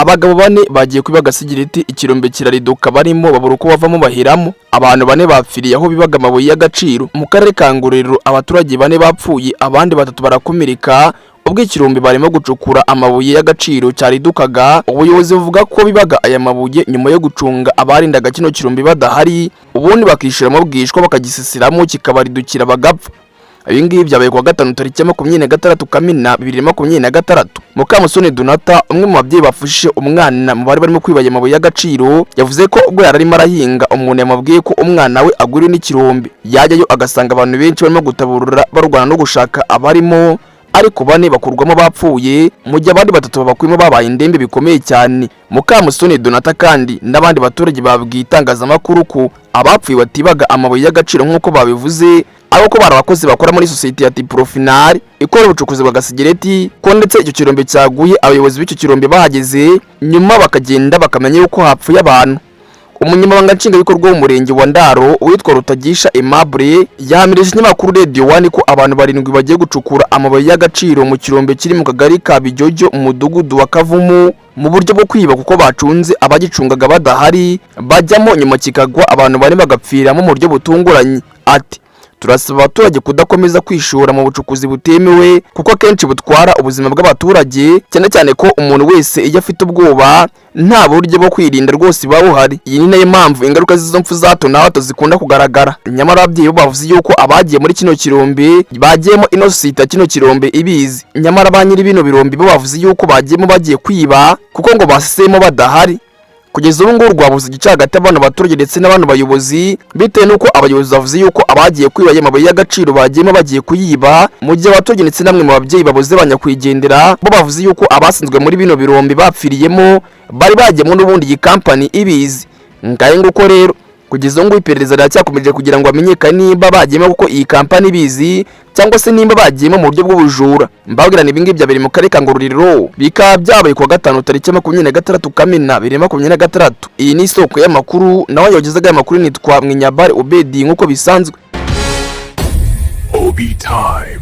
Abagabo bane bagiye kwiba agasigiriti, ikirombe kirariduka barimo, babura uko bavamo bahiramo. Abantu bane bapfiriye aho bibaga amabuye y'agaciro mu karere ka Ngororero. Abaturage bane bapfuye, abandi batatu barakomereka ubwo ikirombe barimo gucukura amabuye y'agaciro cyaridukaga. Ubuyobozi buvuga ko bibaga aya mabuye nyuma yo gucunga abarindaga kino kirombe badahari, ubundi bakishiramo bwishwa bakagisisiramo kikabaridukira bagapfa. Ibi ngibi byabaye kuwa gatanu tariki ya 26 Kamena 2026. Mukamusoni Donata, umwe mu babyeyi bafashije umwana mu bari barimo kwiba aya mabuye y'agaciro, yavuze ko ubwo yari arimo arahinga umuntu yamubwiye ko umwana we agwiriwe n'ikirombe, yajyayo agasanga abantu benshi barimo gutaburura barwana no gushaka abarimo, ariko bane bakurwamo bapfuye, mu gihe abandi batatu babakuyemo babaye indembe bikomeye cyane. Mukamusoni Donata kandi n'abandi baturage babwiye itangazamakuru ko abapfuye batibaga amabuye y'agaciro nk'uko babivuze, ariko ko bari abakozi bakora muri sosiyete ya Tiprofinal ikora ubucukuzi bwa gasegereti, ko ndetse icyo kirombe cyaguye abayobozi b'icyo kirombe bahageze nyuma bakagenda bakamenya yuko hapfuye abantu. Umunyamabanga Nshingwabikorwa w'umurenge wa Ndaro witwa Rutagisha Aimable yahamirije ikinyamakuru Radio One ko abantu barindwi bagiye gucukura amabuye y'agaciro mu kirombe kiri mu kagari ka Bijyojyo mu mudugudu wa Kavumu mu buryo bwo kwiba, kuko bacunze abagicungaga badahari bajyamo, nyuma kikagwa abantu bane bagapfiramo mu buryo butunguranye. Ati: "Turasaba abaturage kudakomeza kwishora mu bucukuzi butemewe, kuko akenshi butwara ubuzima bw'abaturage, cyane cyane ko umuntu wese iyo afite ubwoba nta buryo bwo kwirinda rwose buba buhari. Iyi ni nayo mpamvu ingaruka z'izo mpfu za hato na hato zikunda kugaragara." Nyamara ababyeyi bo bavuze yuko abagiye muri kino kirombe bagiyemo ino sosiyete ya kino kirombe ibizi, nyamara ba nyiri bino birombe bo bavuze yuko bagiyemo bagiye kwiba kuko ngo baseseyemo badahari. Kugeza ubu ngubu rwabuze igice hagati y'abana baturage ndetse n'abandi bayobozi, bitewe n'uko abayobozi bavuze yuko abagiye kwiba ayo mabuye y'agaciro bagiyemo bagiye kuyiba, mu gihe abaturage ndetse namwe mu babyeyi babuze banyakwigendera bo bavuze yuko abasinzwe muri bino birombe bapfiriyemo bari bagiyemo n'ubundi iyi kampani ibizi. Ngahe nguko rero, kugeza ubu ngubu iperereza riracyakomeje kugira ngo hamenyekane nimba bagiyemo kuko iyi kampani ibizi cyangwa se nimba bagiyemo mu buryo bw'ubujura. Mbabwirana ibi ngibi byabereye mu karere ka Ngororero, bikaba byabaye kuwa gatanu tariki ya 26 Kamena 2026. Iyi ni isoko y'amakuru, nawe yagezaga aya makuru nitwa Mwinyabare Obedi nk'uko bisanzwe. Obi Time.